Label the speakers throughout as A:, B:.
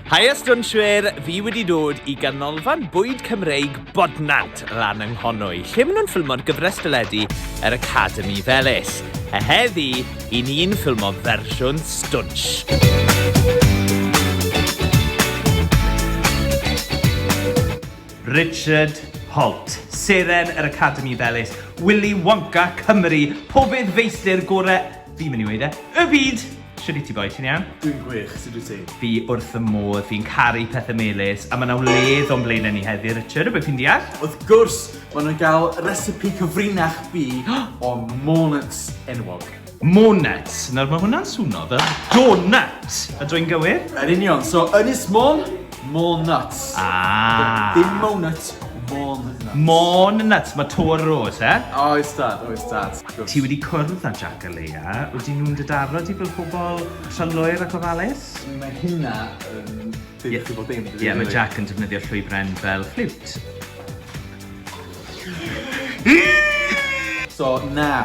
A: Haia Stwnshwyr, fi wedi dod i Ganolfan Bwyd Cymreig Bodnant lan yng Nghonwy, lle maen nhw'n ffilmo'r gyfres deledu yr Academi Felys. A heddi, i ni'n ffilmo fersiwn Stwnsh. Richard Holt, seren yr Academi Felys, Willy Wonka Cymru, pobydd feistr gore, fi'n mynd i weud e, y byd! Shwt wyt ti boi, ti'n iawn?
B: Dwi'n gwych, sut wyt ti?
A: Fi wrth fy modd, fi'n caru pethe melys, a ma' 'na wledd o'n blaenau ni heddi, Richard, rywbeth fi'n deall?
B: Wrth gwrs, ma' nhw'n gael recipe cyfrinach fi o Monuts enwog.
A: Monuts? Nawr ma' hwnna'n swno fel donut! Ydw i'n gywir?
B: Yn union, so Ynys Môn, Môn Nuts.
A: Ah!
B: Dim Monuts, Môn Nuts.
A: Môn Nuts, ma' to ar yr oes, e?
B: Oes tad, oes tad.
A: Ti wedi cwrdd â Jack a Leia, ydyn nhw'n dy daro di fel pobl trylwyr ac ofalus?
B: Mae hynna yn deud chi bob dim.
A: Ie, mae Jack yn defnyddio llwybren fel ffliwt.
B: So, na.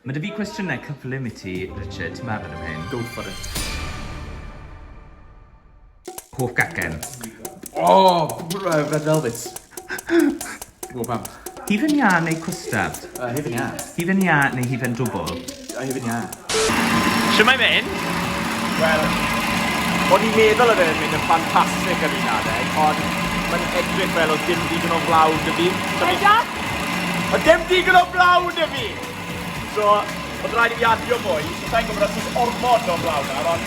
A: Mae 'da fi cwestiynau cyflym i ti, Richard. Ti'n barod am hyn?
B: Go for it.
A: Hoff gacen?
B: O, red velvet. Wo pam.
A: Hufen iâ neu cwstard?
B: Hufen iâ.
A: Hufen iâ neu hufen dwbl?
B: Hufen iâ.
A: Shwmae mynd?
C: Wel, o'n i'n meddwl oedd e'n mynd yn ffantastig ar un adeg, ond mae'n edrych fel oedd dim digon o flawd 'da fi.
D: Be, Jack?
C: Oedd dim digon o flawd 'da fi! So, oedd rhaid i fi adio mwy, so sa i'n gwybod os oes ormod o flawd nawr, ond...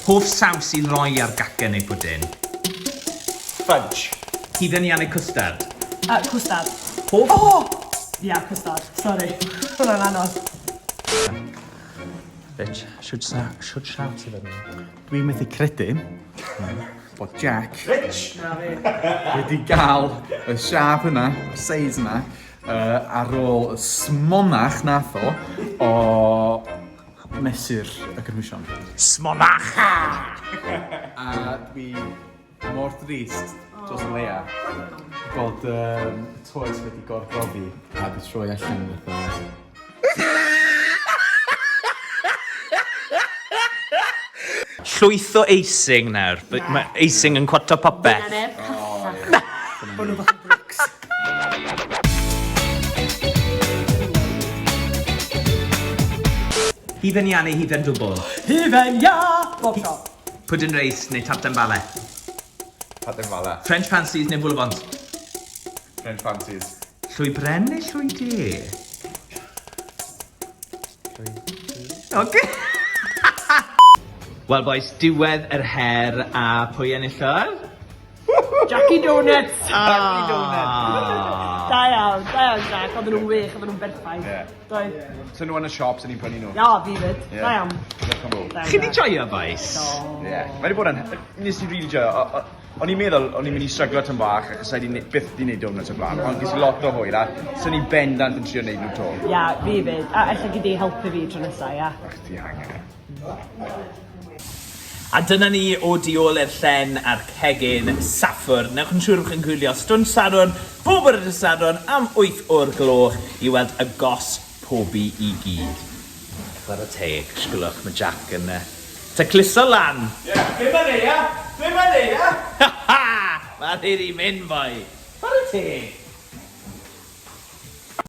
A: Hoff saws i roi ar gacen neu pwdin?
C: Fudge.
A: Hufen iâ neu cwstard?
D: Cwstard.
A: Hoff...
D: O! Ia, cwstard. Sori. Hwnna'n anodd.
A: Rich, shwt sa- shwt siâp sydd arno?
B: Dwi'n methu credu bod Jack
C: Rich!
B: wedi gael y siâp yna, y seis yna, ar ôl y smonach nath o o mesur y cynhwysion.
A: Smonach!
B: A dwi mor drist dros Leia bod y toes wedi gorbrofi a 'di troi allan fatha...
A: Llwyth o icing nawr. Mae icing yn cwato popeth.
D: Dyna neb callach. Bod nhw fatha bricks.
A: Hufen iâ neu hufen dwbl?
D: Hufen iâ! Bob tro.
A: Pwdin reis neu tarten bale?
B: Tarten bale.
A: French fancies neu vol-au-vent?
B: French fancies.
A: Llwy bren neu llwy de? Llwy de. Oce! Wel bois, diwedd yr her a pwy enillodd?
D: Jackie Donuts!
A: Jackie Donuts!
D: Da iawn, da iawn Jack, oedden nhw'n wych, oedden nhw'n berffaith.
B: Ie.
D: Doedd.
B: Sa nhw yn y siop, sa ni'n prynu nhw.
D: Ia, fi 'fyd. Da iawn.
B: Diolch yn fowr.
A: Chi 'di joio bois?
D: Do.
C: Ie. Mae 'di bod yn... Nes i rili joio. O- o- O'n i'n meddwl o'n i'n mynd i stryglo tam bach achos sa'i 'di ne- byth 'di neud donuts o'r blaen, ond ges i lot o hwyl a swn i bendant yn trio neud nhw 'to.
D: Ia, fi 'fyd. A ella gei di helpu fi tro nesa, ia?
C: Ach, ti angen e.
A: A dyna ni o du ôl i'r llen a'r cegin Saffwr. Newch yn siŵr bod chi'n gwylio Stwnsh Sadwrn bob bore dydd Sadwrn am 8 o'r gloch i weld y gos pobi i gyd. Chwarae teg, sgwlwch, mae Jack yn tacluso lan!
C: Ie, ble mae Leia? Ble mae Leia?
A: Ha ha! Mae hi 'di mynd, boi! Chwarae teg!